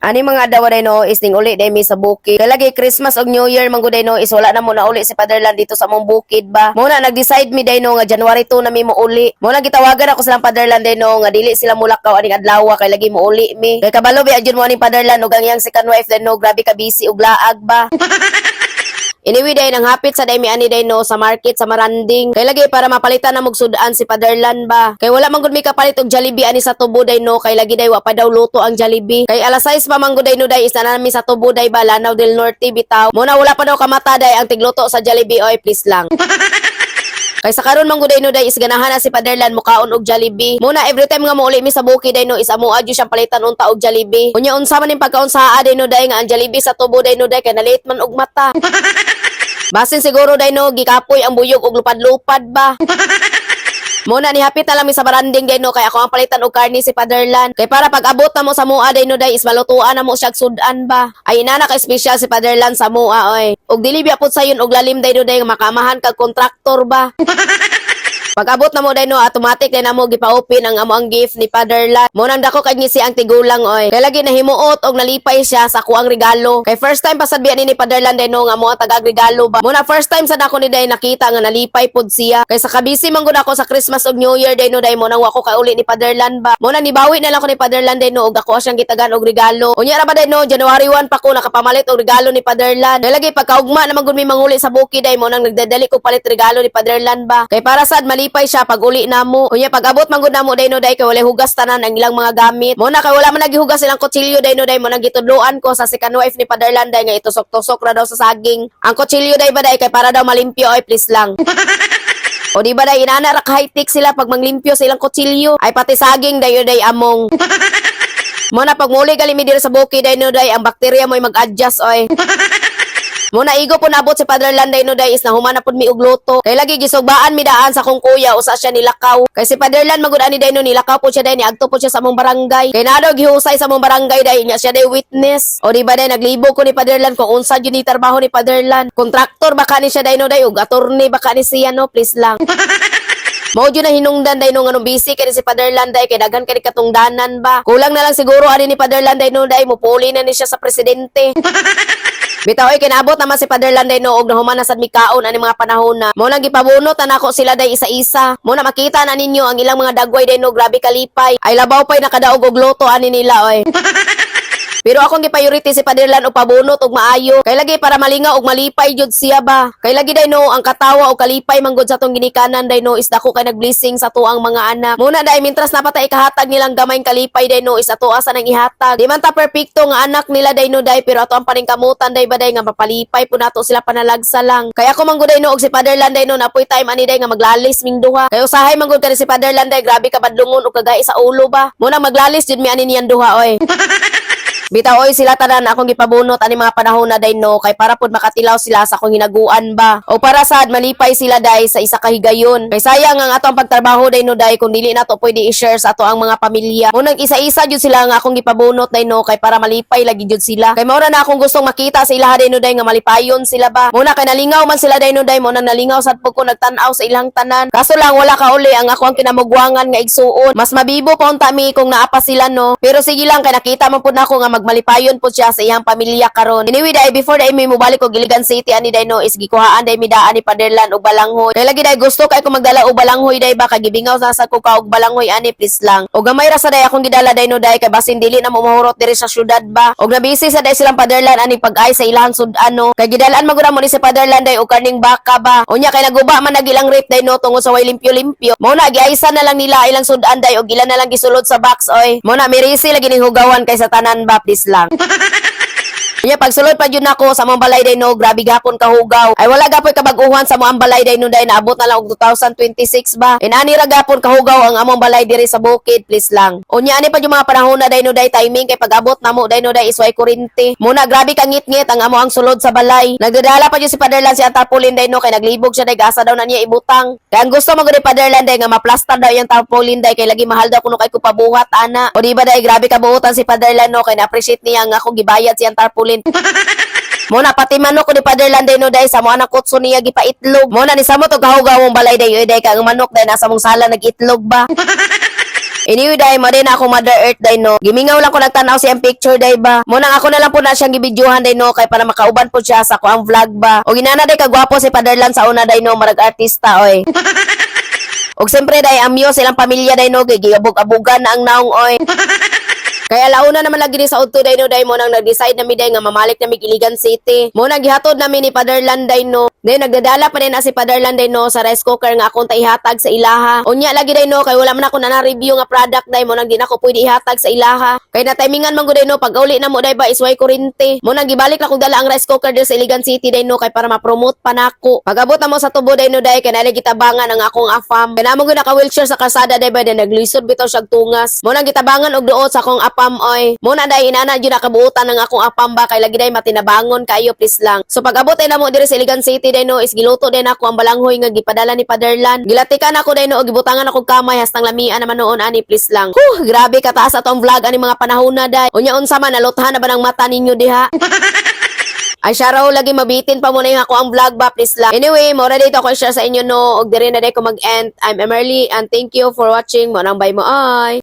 Ani mga adlaw day no is ning uli day mi sa bukid. Kay lagi Christmas ug New Year man gud day no is wala na mo na uli si Fatherland dito sa among bukid ba. Mo na nag-decide mi day no nga January 2 na mi mo uli. Mo na gitawagan ako silang Fatherland day no nga dili sila mulakaw aning adlaw kay lagi mo uli mi. Kay kabalo bi adyon mo aning Fatherland ug ang iyang second wife day no, grabe ka busy ug laag ba. Anyway, day nang hapit sa day mi ani day no sa market sa Maranding. Kay lagi para mapalitan na mugsudan si Paderlan ba. Kay wala man gud mi kapalit og Jollibee ani sa tubo day no, kay lagi day wa pa daw luto ang Jollibee. Kay alas 6 pa man gud day no day isa na nami sa tubo day ba, Lanao del Norte bitaw. Muna wala pa daw kamata day ang tigluto sa Jollibee oy, please lang. Kay sa karon man gud no day is ganahan na si Paderlan mukaon og Jollibee. Muna every time nga mouli mi sa bukid day no is amo adyo siyang palitan unta og Jollibee. Unya unsa man ning pagkaunsaa day no day nga ang Jollibee sa tubo day no day kay nalate man og mata. Basin siguro day no gikapoy ang buyog og lupad-lupad ba. Muna ni hapit na lang mi sa Baranding day no kay ako ang palitan og karne si Paderlan. Kay para pag abot na mo sa mua day no day is malutuan na mo siya sudan ba. Ay inana ka espesyal si Paderlan sa mua oy. Og dili biya pud sayon og lalim day no day nga makamahan kag kontraktor ba. Pag abot na mo day no, automatic day na mo gipa-open ang amo ang gift ni Fatherland. Mo nang dako kay ngisi ang tigulang oy. Kay lagi nahimuot og nalipay siya sa akuang regalo. Kay first time pa sad biya ni Fatherland day no nga mo ang tagag regalo ba. Mo na first time sad ako ni day nakita nga nalipay pod siya. Kay sa kabisi man gud ako sa Christmas ug New Year day no day, mo nang wa ko kauli ni Fatherland ba. Mo na nibawi na lang ko ni Fatherland day no og ako siyang gitagan og regalo. Unya ra ba day no, January 1 pa ko nakapamalit og regalo ni Fatherland. Kay lagi pagkaugma naman gud mi manguli sa bukid day, mo nang nagdadali ko palit regalo ni Fatherland ba. Kay para sad malipay siya pag uli namo. Unya pag abot man gud namo day no day kay walay hugas tanan ang ilang mga gamit. Mo na kay wala man nagihugas ilang kutsilyo day no day, mo nang gitudloan ko sa second wife ni Fatherland day nga itusok-tusok ra daw sa saging ang kutsilyo day ba day kay para daw malimpyo ay, please lang. O di ba day inana ra ka high-tech sila pag manglimpyo sa ilang kutsilyo. Ay pati saging day day among. Mo na pag muli gali mi diri sa bukid day no day ang bakterya mo'y mag-adjust oy. Muna igo po nabot si Father Landay no day is nahuman na pud mi og luto. Kay lagi gisugbaan mi daan sa akong kuya usa siya nilakaw. Kay si Father Land magud ani day no nilakaw po siya day, niadto po siya sa among barangay. Kay naa daw gihusay sa among barangay day nya siya day witness. O di ba day naglibog ko ni Father Land kung unsa jud ni trabaho ni Father Land. Kontraktor baka ni siya day no day ug attorney baka ni siya no, please lang. Mao jud na hinungdan day no nganong busy kay ni si Father Landay kay daghan kay ni katungdanan ba. Kulang na lang siguro ani ni Father Landay no day mupuli na ni siya sa presidente. Bitaw oy, kinabot naman si Father Landay no og nahuman na sad mi kaon ani mga panahon na. Mo nang gipabunot na nako sila day isa-isa. Mo na makita na ninyo ang ilang mga dagway day no, grabe kalipay. Ay labaw pay nakadaog og loto ani nila oy. Pero akong gi-priority si Paderlan og pabunot og maayo. Kay lagi para malingaw og malipay jud siya ba. Kay lagi day no ang katawa og kalipay manggod sa atong ginikanan day no is dako kay nag-blessing sa tuang mga anak. Muna day mintras na patay ikahatag nilang gamayng kalipay day no is ato asa nang ihatag. Di man ta perpekto nga anak nila day no day, pero ato ang paningkamutan day ba day nga mapalipay po nato sila panalagsa lang. Kay ako manggod day no og si Paderlan day no napoy time ani day nga maglalis ming duha. Kay usahay manggod kani si Paderlan day, grabe ka badlungon og kagay sa ulo ba. Muna maglalis jud mi ani niyan duha oy. Bitaw oy, sila tanan akong gipabunot ani mga panahon na day no kay para pud makatilaw sila sa akong hinaguan ba. O para sad malipay sila day sa isa ka higayon. Kay sayang ang ato ang pagtrabaho day no day kung dili nato pwede i-share sa ato ang mga pamilya. Munang isa-isa jud sila nga akong gipabunot day no kay para malipay lagi jud sila. Kay mao ra na akong gustong makita sa ilaha day no day nga malipayon sila ba. Muna kay nalingaw man sila day no day, mo nang nalingaw sad pud ko nagtan-aw sa ilang tanan. Kaso lang wala ka uli ang ako ang kinamugwangan nga igsuon. Mas mabibo pa unta mi kung naa pa sila no. Pero sige lang kay nakita man pud nako nga magmalipayon po siya sa iyang pamilya karon. Anyway day, before day mi mobalik og Iligan City ani day no is gikuhaan day mi daan ni Paderlan og balanghoy. Kay lagi day gusto kay ko magdala og balanghoy day ba kay gibingaw sa ko ka og balanghoy ani, please lang. Og gamay ra sa day akong gidala day no day kay basin dili na mo mahurot diri sa syudad ba. Og nabisi sa day silang Paderlan ani pag-ay sa ilahang sud-an no. Kay gidalaan man gud mo ni si Paderlan day og karning baka ba. Unya kay naguba man nag ilang rep day no tungod sa way limpyo-limpyo. Mo na giaysan na lang nila ilang sud-an day og ila na lang gisulod sa box oy. Mo na mirisi lagi ning hugawan kay sa tanan ba, please lang. Unya pagsulod pa jud nako sa among balay day no, grabe gapon kahugaw. Ay wala gapoy kabaguhan sa among balay day no day, naabot na lang og 2026 ba. Inani ra gapon kahugaw ang among balay diri sa bukid, please lang. Unya ani pa jud mga panahon na day no day, timing kay pag-abot namo day no day is way kurente. Muna grabe ka ngit-ngit ang amo ang sulod sa balay. Nagdadala pa jud si Paderlan si tarpaulin day no kay naglibog siya day gasa daw na niya ibutang. Kay ang gusto mo gud ni Paderlan day nga maplastar daw yung tarpaulin day kay lagi mahal daw kuno kay ko pabuhat ana. O di ba day grabe kabuotan si Paderlan no kay na-appreciate niya nga akong gibayad siyang tarpaulin. Muna pati manok ko ni Father Landay no day sa mo anak kutso niya gipaitlog. Muna ni samot og kahugaw mong balay day oy day kay ang manok day nasa mong sala nag-itlog ba. Anyway, day, mo din ako Mother Earth, day, no. Gimingaw lang ko nagtanaw siyang picture, day ba. Mo nang ako na lang po na siyang gibidyohan, day, no, kay para makauban po siya sa ako ang vlog ba. O ginana, day, kagwapo si Paderlan sa una, day, no, marag artista oy. Og siyempre, day, amyo silang pamilya, day, no, kay giabog-abugan na ang naong oy. Kaya launa naman lagi ni sa udto, day, no, day, mo nang nag-decide na mi, day, nga mamalik na mi Iligan City. Mo nang gihatod nami ni Father Landay, no. Day nagdadala pa din na si Father Landay, no, sa rice cooker nga akong ihatag sa ilaha. Unya lagi, day, no, kay wala man ako na review nga product, day, mo nang di na ko pwede ihatag sa ilaha. Kay na timingan man gud, day, no, pag uli na mo, day ba, isway kurente. Mo nang gibalik na kog dala ang rice cooker diri sa Iligan City, day, no, kay para ma-promote pa nako. Pag-abot na mo sa tubo, day, no, day, kay naay gitabangan ang akong afam. Kay namo gud naka wheelchair sa kalsada, day ba, day naglisod bitaw siya og tungas. Mo nang gitabangan og duot sa akong apam oy. Mo na, day, inana jud nakabuotan ng akong apam ba, kay lagi, day, matinabangon kayo, please lang. So pag abot ay namo diri sa Iligan City, day, no, is giluto din ako ang balanghoy nga gipadala ni Paderlan. Gilatikan ako, day, no, og gibutangan ako kamay hastang lamian naman noon ani, please lang. Huh, grabe kataas atong vlog ani mga panahon na, day. Unya unsa man, naluthan na ba ng mata ninyo diha? Ay, siya raw lagi mabitin pa mo na yung ako ang vlog ba, please lang. Anyway, mo na dito ako share sa inyo, no, og diri na day ko mag-end. I'm Emerly and thank you for watching. Mo nang bye mo ay.